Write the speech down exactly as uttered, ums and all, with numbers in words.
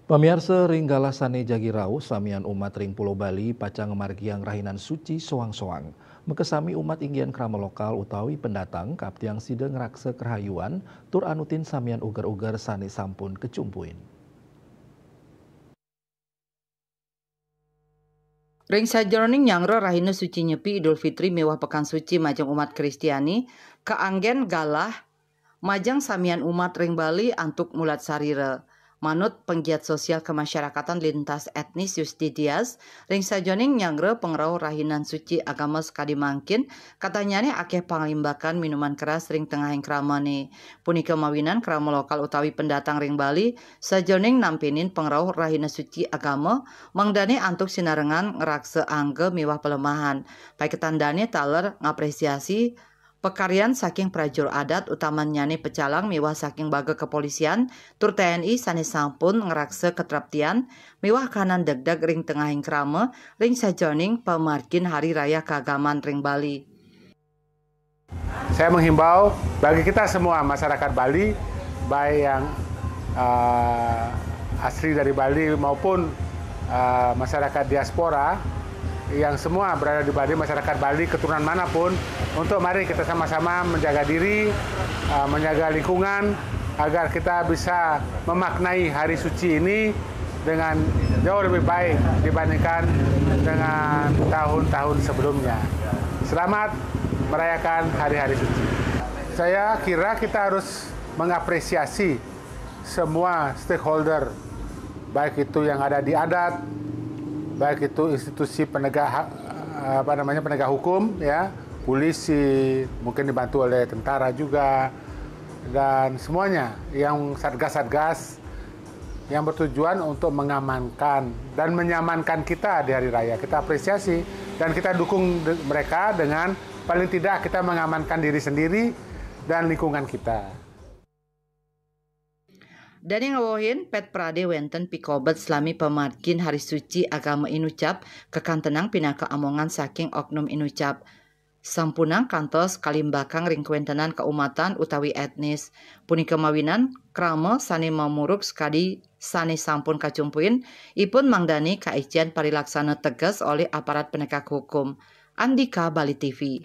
Pamiarsa, ring galah sané jagi rauh, samian umat ring Pulo Bali pacang ngamargiang rahinan suci soang-soang. Makasami umat inggian krama lokal utawi pendatang kaptiang sida ngraksa karahayuan tur anutin samian uger-uger sané sampun kacumpuin. Ring sajeroning nyanggra rahina suci Nyepi, Idul Fitri miwah Pekan Suci majeng umat Kristiani, kaanggén galah majeng samian umat ring Bali antuk mulat sarira. Manut penggiat sosial kemasyarakatan lintas etnis Yusti Dias, ring sajeroning nyanggra pangrauh rahinan suci agama sakadi mangkin, katannyané akéh panglimbakan minuman keras ring tengahing kramané. Punika mawinan krama lokal utawi pendatang ring Bali sajeroning nampénin pangrauh rahina suci agama, mangdané antuk sinarengan ngraksa angga miwah palemahan. Paiketan dané taler ngapresiasi pakaryan saking prajuru adat, utamannyané pecalang miwah saking baga kepolisian tur T N I sané sampun ngraksa katraptian miwah kahanan degdeg ring tengahing krama ring sajeroning pamargin Hari Raya Kaagaman ring Bali. Saya menghimbau bagi kita semua masyarakat Bali, baik yang, eh, asli dari Bali maupun, eh, masyarakat diaspora yang semua berada di Bali, masyarakat Bali keturunan manapun, untuk mari kita sama-sama menjaga diri, eh, menjaga lingkungan, agar kita bisa memaknai hari suci ini dengan jauh lebih baik dibandingkan dengan tahun-tahun sebelumnya. Selamat merayakan hari-hari suci. Saya kira kita harus mengapresiasi semua stakeholder, baik itu yang ada di adat, baik itu institusi penegak ha-, apa namanya, penegak hukum, ya, polisi, mungkin dibantu oleh tentara juga, dan semuanya yang satgas-satgas yang bertujuan untuk mengamankan dan menyamankan kita di hari raya. Kita apresiasi dan kita dukung de-, mereka dengan paling tidak kita mengamankan diri sendiri dan lingkungan kita. Dané ngawehin, Pét Pradé wénten pikobet salami pamargin hari suci agama inucap, kakantenang pinaka amongan saking oknum inucap. Sampunang kantos kalimbakang ring kawéntenan kaumatan utawi étnis. Punika mawinan krama sané mamurub sakadi sané sampun kacumpuin, ipun mangdané kaician parilaksana teges olih aparat penegak hukum. Andika, Bali T V.